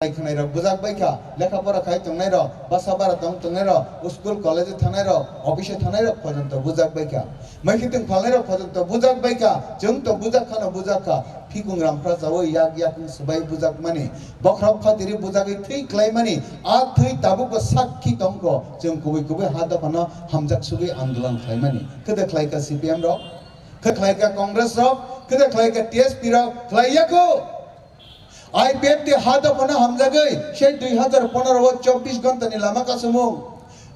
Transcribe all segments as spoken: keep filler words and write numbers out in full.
Khwnairok bujak bai kha, lekha pora khai tongnairok, basa bara tong tongnairok, school college thangnai rok, office thangnai rok pojonto bujak bai kha. Maikhitung phalnai rok pojonto bujak bai kha, chwng to bujak khano bujak kha. Phikung ramphra chawi yak yakung swbai bujak mani, bokhorok phatiri bujagwi thwi klai mani, a thwi tabukbo sakki tongkho, chwng kubui kubui ha dophano hamjak sugwi andolon khlai mani. Khede khlai kha C P M rok, khede khlai kha Congress rok, khede khlai kha T S P rok, khlai yakho. I P F T ha dophano hamjagwi sei dui hazar pondro o chobbish ghonta ni lama kasumung,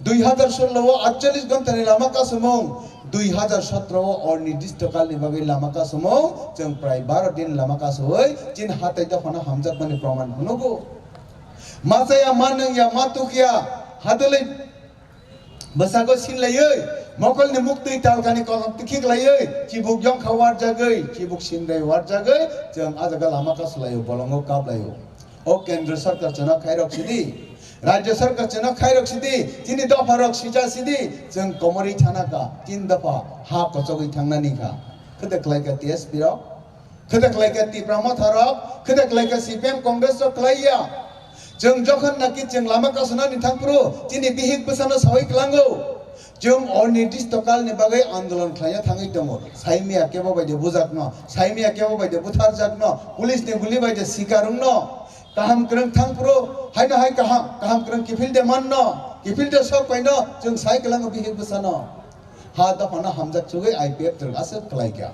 dui hazar solo o atchollish ghonta ni lama kasumung, dui hazar sotro o onirdishto kal ni bagwi lama kasumung, chwng prai baro din lama kasui chini ha tai dophano hamjakmani proman phunukgo. Ma chaya, ma nungya, ma tukya, hadwlwi bwsago sinlaiwi, mokolni muktwi talkani kolom tikhiklaiwi, chibuk yongkha warjagwi, chibuk sinrai warjagwi, chwng a jaga lama kaslaio, bolongo kaplaio. O kendra sarkar chwngno khairok sidi, rajya sarkar chwngno khairok sidi, chini dopharok sija sidi, chwng komorwi thana kha, tin dopha ha kochogwi thangnani kha. Khede khlai kha T S P rok, khede khlai kha Tipra Motha rok, khede khlai kha C P M Congress rok khlai ya. Chwng jokhon naki chwng lama kasunani thangphuru chini bihik bwsano sawi kwlango. Chwng onirdishto kalni bagwi andolon khlaina thangwi tongo. Saimaya kebo bai de bujakno, saimaya kebo bai de butharjakno, police ni guli bai de sikarwngno. Kaham kwrwng thangphuru haino hai kaham, kaham kwrwng kiphil de manno, kiphil de sok paino chwng sai kwlango bihik bwsano. Ha dophano hamjak sugwi I P F twrwk aswk khlai kha.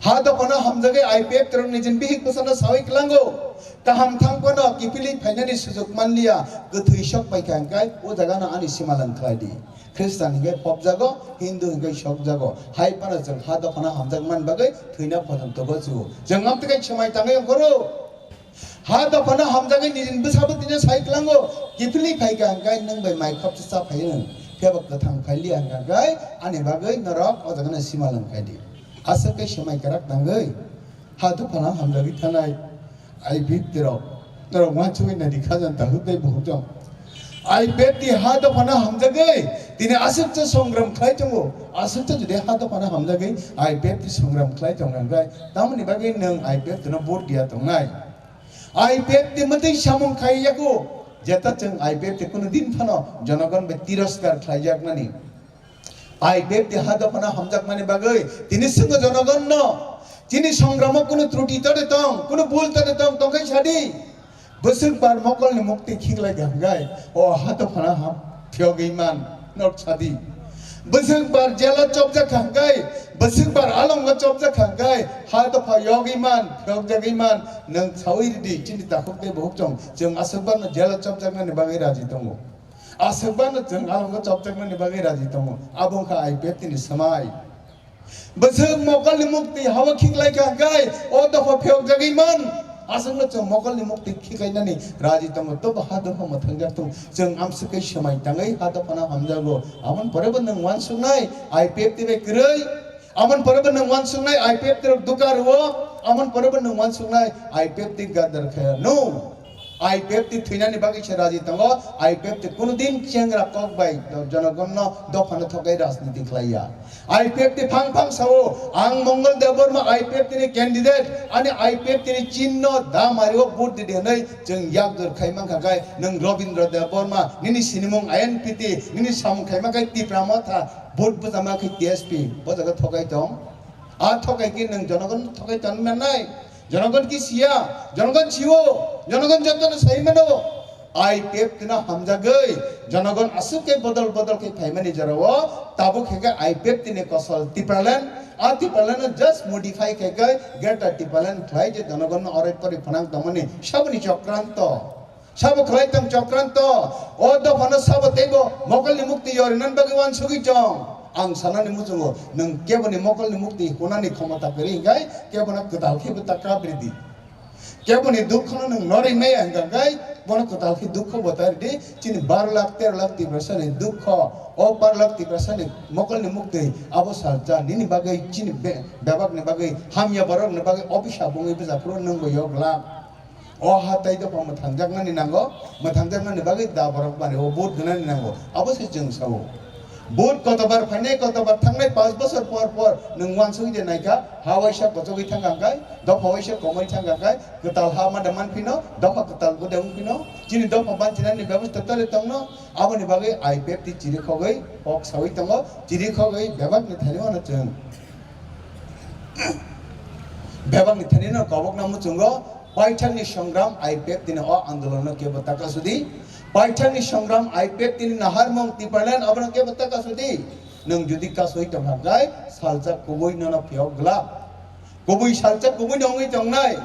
Ha dophano hamjagwi I P F twrwk nijin bihik bwsano sawi kwlango. Kaham thang phano kiphilwi phainani sujuk manliya, kwthwi sok paikha hwnkhe o jagano ani simalwng khlai di. Khristan hwnkhe phobjago, Hindu hwnkhe sokjago. Hai phano chwng ha dophano hamjak man bagwi thwina photon togo chuo. Chwng amtwkhe swmai tangwi ongkhoro. Ha dophano hamjagwi nini bwsabo tini sai kwlango, kiphilwi phaikha hwnkhe nwng bai mai khopsa cha phaiwi nwng, phiyaba kwthang phailiya hwnkhe ani bagwi norok o jagano simalwng khai di. Aswk khe swmai kwrak tangwi ha dophano hamjagwi thanai I P F T rok, norok uansugwi naidi khajan tahuk tei buhuk jong. I P F T ha dophano hamjagwi tini aswk cha songram khlai tongo, aswk cha jodi ha dophano hamjagwi I P F T songram khlai tongkha hwnkhe tamoni bagwi nwng I P F T no vote diya tongnai? I P F T ni mwtwi samung khai yaku, jeta chwng I P F T ni kunu din phano jonogon bai tiroskar khlai jakmani. I P F T ni ha dophano hamjakmani bagwi tini swngo jonogon no, chini songramo kunu truti tode tong, kunu bul tode tong, tongkhai sadi. Bwswk bar mokolni mukti khiklai kha hwnkhe, o ha dophano ham phiyogwi man. Norok sadi. Bwswk bar jela chopjak kha hwnkhe, bwswk bar alongo chopjak kha hwnkhe, ha dopha yogwi man, phiyokjagwi man, nwng sawi ridi, chini takhuk tei buhuk chong, chwng aswk barno jela chopjaknani bagwi raji tongo. Aswk barno chwng alongo chopjaknani bagwi raji tongo. Abo wngkha I P F T ni swmai. Bwswk mokolni mukti hawa khiklai kha hwnkhe, o dopha phiyokjagwi man. Aswkno chwng mokolni mukti khiklainani raji tongo, tobo ha dopha mwthangjak tongo. Chwng amswk khe swmai tangwi ha dophano hamjago. Amoni pore bo nwng uansuknai I P F T bai kwrwi. Amoni pore bo nwng uansuknai I P F T rok duka rwo. Amoni pore bo nwng uansuknai I P F T gadar khaya no. I P F T thwinani bagwi se raji tongo. I P F T kunu din chengra kok bai jonogonno dophano thokai rajniti khlai ya. I P F T phang phang sao, ang Mongol Debbarma I P F T ni candidate, ani I P F T ni chinno da mario vote di di hwnwi chwng yakjor khai mankha khai, nwng Robindra Debbarma, nini sinimung I N P T, nini samung khai mankha Tipra Motha, vote bwchama khai T S P, bo jaga thokai tong. A thokai khe nwng jonogon thokai tong mannai. Jonogon ki siya, jonogon siwo, jonogon jotono sai mano. I P F T no hamjagwi, jonogon aswk khe bodol bodol khe phaimani jorao, tabuk khe khe I P F T ni kosol Tipraland, a Tipraland no just modify khe khe Greater Tipraland khlai je jonogon no orai pori phwnang tongmani saboni chokranto. Sabo khlai tong chokranto, o dophano sabo teibo mokolni mukti yorinan bagwi uansugwi chong. Ang sanani muchungo, nwng keboni mokolni mukti hunani khomota kwrwi hwnkhe kebono kwtal khe bwta kabridi. Keboni dukhono nwng norwi maya hwnkhe bono kwtal khe dukho bwta ridi. Chini baro lakh tero lakh Tiprasani dukho, o baro lakh Tiprasani mokolni mukti abo salsa nini bagwi chini be-, bebakni bagwi hamya borokni bagwi office habungwi bwsa phuru nwngbo yokla. O ha tai dopha mwthangjaknani nango, mwthangjaknani bagwi da borok mani o vote gwnani nango, abo se chwng sao. Vote kotobar phainai, kotobar thangnai, panch bosor por por nwng uansugwi de naikha, ha waisa kochogwi thangkha hwnkhe, dopha waisa komorwi thangkha hwnkhe, kwtal ha mada manphino, dopha kwtal bo de wngphino, chini dopha banchinani bebosta tole tongno, aboni bagwi I P F T chirikhogwi kok sawi tongo, chirikhogwi bebakni thani wano chwng. Bebakni thani no kobokna muchungo, paithakni songram I P F T ni o andolon no kebo taka sudi, paithakni songram I P F T ni naharmung Tipraland abono kebo taka sudi. Nwng jodi kasoi tongkha khe salsa kubui nono phiyok glak. Kubui salsa kubui no wngwi tongnai.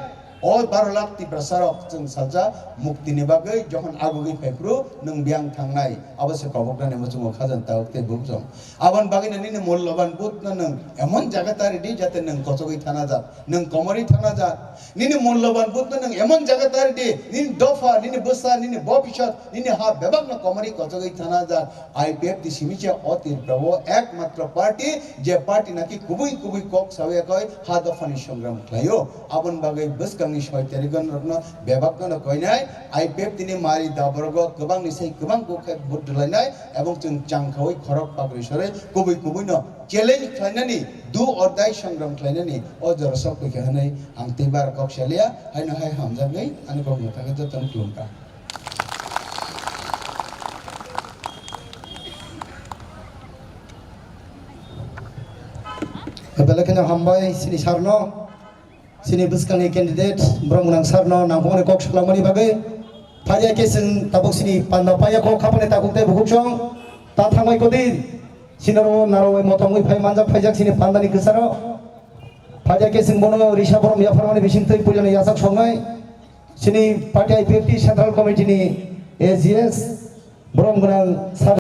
O baro lakh Tiprasa rok chwng salsa mukti ni bagwi jokhon agugwi phaiphuru nwng biyang thangnai. Abo se koboknani muchungo khajang tawk tei bukhuk chwng. Aboni bagwino nini mulloban vote no nwng emon jaga ta ridi jate nwng kochogwi thana jak, nwng komorwi thana jak. Nini mulloban vote no nwng emon jaga ta ridi, nini dopha, nini bwsa, nini bobisot, nini ha bebak no komorwi kochogwi thana jak. I P F T simi se o Tripura o ekmatro party, je party naki kubui kubui kok sawi yakoi ha dophani songram khlaio. Aboni bagwi bwskangni soi tarigon rokno bebak no koinai, I P F T ni mari daborogo kwbangni sai kwbang kok khe vote rwlainai, ebong chwng changkhawi khorok pagri sorwi kubui kubui no challenge khlainani, do or die songram khlainani o jora sok kha hwnwi ang tei bar kok salia, haino hai hamjakgwi ani kok mwthangwi jotono khulumkha. Belai kheno hambai sini sarno, sini bwskangni candidate, borok gwnang sarno nangkukmani kok salamani bagwi. Phaiya khe chwng tabuk sini panda phaiya kok khapani takhuk tei bukhuk chwng ta thangbai kodi. Sinaro naro bai motongwi phai manjak phaijak sini pandani kwcharo. Phaiya khe chwng bono risa borom yapharmani bisingtwi puilani yachak songnai. Sini party I P F T Central Committee ni A G S borom gwnang sar